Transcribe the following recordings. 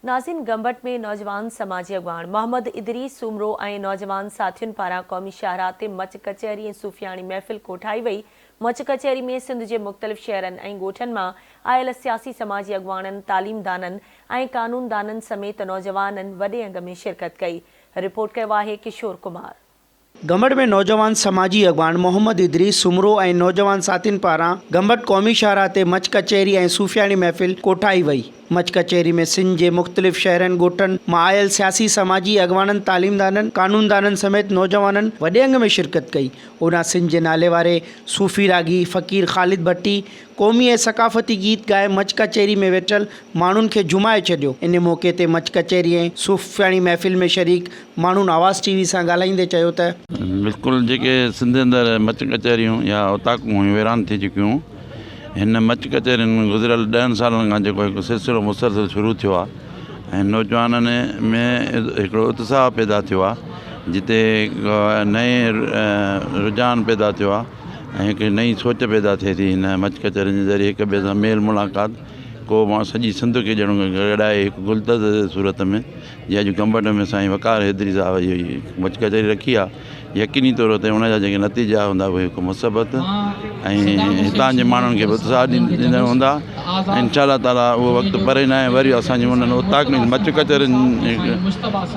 ناظرين گمبٽ ۾ نوجوان سماجي اڳواڻ محمد ادريس سومرو ۽ نوجوان ساٿين پاران قومي شاهراهه تي مچ ڪچهري ۽ صوفياڻي محفل ڪوٺائي وئي، مچ ڪچهري ۾ سنڌ جي مختلف شهرن ۽ ڳوٺن مان آيل سياسي سماجي اڳواڻن، تعليمدانن ۽ قانوندانن سميت نوجوانن وڏي انگ ۾ شرڪت ڪئي، رپورٽ ڪيو آهي ڪشور ڪمار. گمبٽ ۾ نوجوان سماجي اڳواڻ محمد ادريس سومرو ۽ نوجوان ساٿين پاران گمبٽ قومي شاهراهه تي مچ ڪچهري ۽ صوفياڻي محفل ڪوٺائي وئي. مچ ڪچهري ۾ سنڌ جي مختلف شهرن ڳوٺن مان آيل سياسي سماجي اڳواڻن تعليمدانن قانوندانن سميت نوجوانن وڏي انگ ۾ شرڪت ڪئي. هوڏانهن سنڌ جي ناليواري صوفي راڳي فقير خالد ڀٽي قومي ۽ ثقافتي گيت ڳائي مچ ڪچهري ۾ ويٺل ماڻهن کي جهومائي ڇڏيو. ان موقعي تي مچ ڪچهري ۽ صوفياڻي محفل ۾ شريڪ ماڻهن آواز ٽي وي سان ڳالهائيندي چيو ته. بلڪل جيڪي سنڌ اندر مچ ڪچهريون يا اوطاقون هيون ويران ٿي چڪيون هيون هن مچ ڪچهرين ۾ گذريل ڏهن سالن کان جيڪو هڪ سلسلو مسلسل شروع ٿيو آهي ۽ نوجوانن ۾ هڪڙو اتساهه پيدا ٿيو آهي جتي نئين رجحان پيدا ٿيو آهي ۽ هڪ نئين سوچ پيدا ٿئي ٿي هن مچ ڪچهرين جي ذريعي هڪ ٻئي سان ميل ملاقات ڪو مان سڄي سنڌ کي ڄڻ گڏائي هڪ گلدستي جي صورت ۾ جيئن اڄ گمبٽ ۾ سائين وقار حيدري صاحب اهو مچ ڪچهري رکي آهي يقيني طور تي ان جا جيڪي نتيجا هوندا اهي هڪ مثبت ۽ هتان جي ماڻهن کي به اتساهه ڏيندڙ هوندا انشاء الله تعالي اهو وقت پري ناهي وري اسان جي انهن اوطاقن مچ ڪچهرين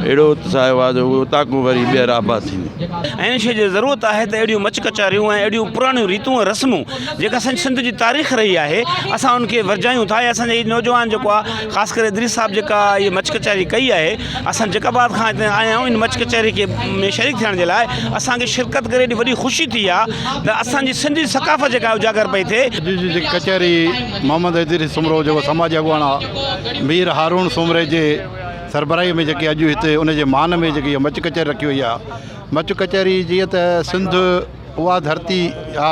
اهڙو اتساهه آيو آهي جو اهي اوطاقون وري ٻيهر آباد ٿينديون. ۽ ان شيء جي ضرورت آهي ته اهڙيون مچ ڪچهريون ۽ اهڙيون پراڻيون ريتون ۽ رسمون جيڪا اسان جي سنڌ جي تاريخ رهي آهي اسان ان کي ورجايون ٿا ۽ اسان جي نوجوان جيڪو آهي خاص ڪري ادريس صاحب جيڪا هي مچ ڪچهري ڪئي آهي اسان جيڪب آباد کان هتي آيا آهيون ان مچ ڪچهري کي ۾ شريڪ ٿيڻ جي لاء اسان کي شرڪت ڪري ايڏي وڏي خوشي ٿي آهي ته اسان جي سنڌي ثقافت جيڪا اجاگر پئي ٿئي. اڄ جي جيڪي ڪچهري محمد ادريس سومرو جيڪو سماجي اڳواڻ آ مير هارون سومري جي سربراهي ۾ جيڪي اڄ هتي ان جي مان ۾ جيڪي مچ ڪچهري رکي وئي آ مچ ڪچهري جيئن ته سنڌ اها ڌرتي آ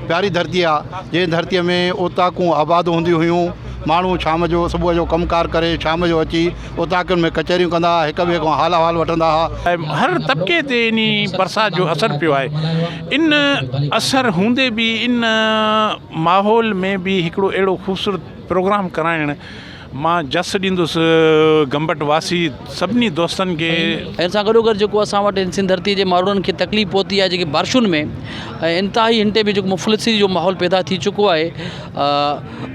پياري ڌرتي آ جنهن ڌرتي ۾ اوطاقون آباد هونديون هيون ماڻهو شام جو صبح جو ڪم ڪار ڪري شام جو اچي اوطاقن ۾ ڪچهريون ڪندا هئا هڪ ٻئي کان حال احوال وٺندا هئا. هر طبقي تي انهي برسات جو اثر پيو آهي ان اثر هوندي به ان ماحول ۾ به هڪڙو اهڙو خوبصورت پروگرام ڪرائڻ مان جس ڏيندس گمبٽ واسي سڀني دوستن کي. ان سان گڏوگڏ جيڪو اسان وٽ هن سنڌ ڌرتي جي ماروئڙن کي تڪليف پهتي آهي جيڪي بارشن ۾ ۽ انتهائي هن ٽيم جيڪو مفلسي جو ماحول پيدا ٿي چڪو آهي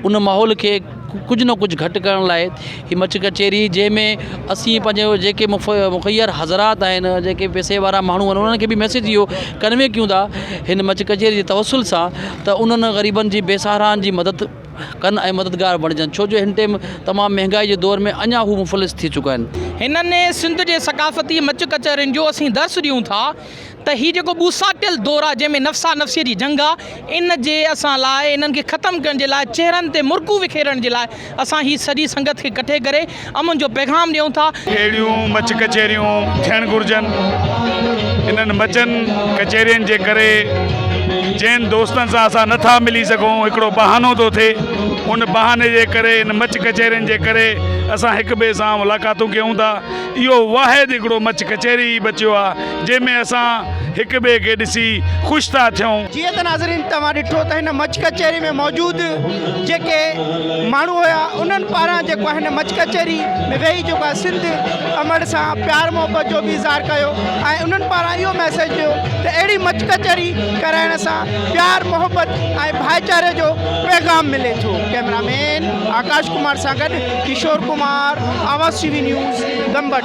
ان ماحول کي ڪجهه نه ڪجهه گهٽ ڪرڻ لاء هي مچ ڪچهري جنهن ۾ اسين پنهنجو جيڪي مخير حضرات آهن جيڪي پئسي وارا ماڻهو آهن انهن کي به ميسيج اهو ڪنوي ڪيون ٿا هن مچ ڪچهري جي توسل سان ته انهن غريبن جي بي سهارائن جي مدد ڪن ۽ مددگار بڻجن ڇو جو هن ٽيم تمام مهنگائي جي دور ۾ اڃا هو مفلس ٿي چڪا آهن. هنن سنڌ جي ثقافتي مچ ڪچهرين جو اسين درس ڏيون ٿا ته هي جيڪو ٻوساٽيل دور آ جنهن ۾ نفسا نفسيء جي جنگ آ ان جي اسان لاء انهن کي ختم ڪرڻ جي لاء چهرن تي مرڪون وکيرڻ جي لاء اسان هي سڄي سنگت کي ڪٺي ڪري امن جو پيغام ڏيون ٿا. اهڙيون مچ ڪچهريون ٿيڻ گهرجن. انهن مچن ڪچهرين جي ڪري جنهن دوستن سان اسان نه ٿا ملي سگهون هڪڙو بهانو ٿو ٿئي ان بهاني جي ڪري ان مچ ڪچهرين جي ڪري اسان هڪ ٻئي سان ملاقاتون ڪيون ٿا. اهو واحد هڪڙو مچ ڪچهري ئي بچيو آ جنهن ۾ اسان هڪ ٻئي کي ڏسي خوش ٿا ٿيون. جيئن ته ناظرين توهان ڏٺو ته هن مچ ڪچهري ۾ موجود جيڪي ماڻهو هيا انهن پاران جيڪو آهي هن مچ ڪچهري ۾ ويهي جيڪو آهي سنڌ امڙ سان پيار محبت جو به اظهار ڪيو ۽ انهن پاران اهو ميسيج ڏيو ته اهڙي مچ ڪچهري ڪرائڻ سان پيار محبت ۽ ڀائيچاري جو پيغام ملي ٿو ڪئميرا مين آڪاش ڪمار سان گڏ Kishore Kumar, Awaz T V news, Gambat.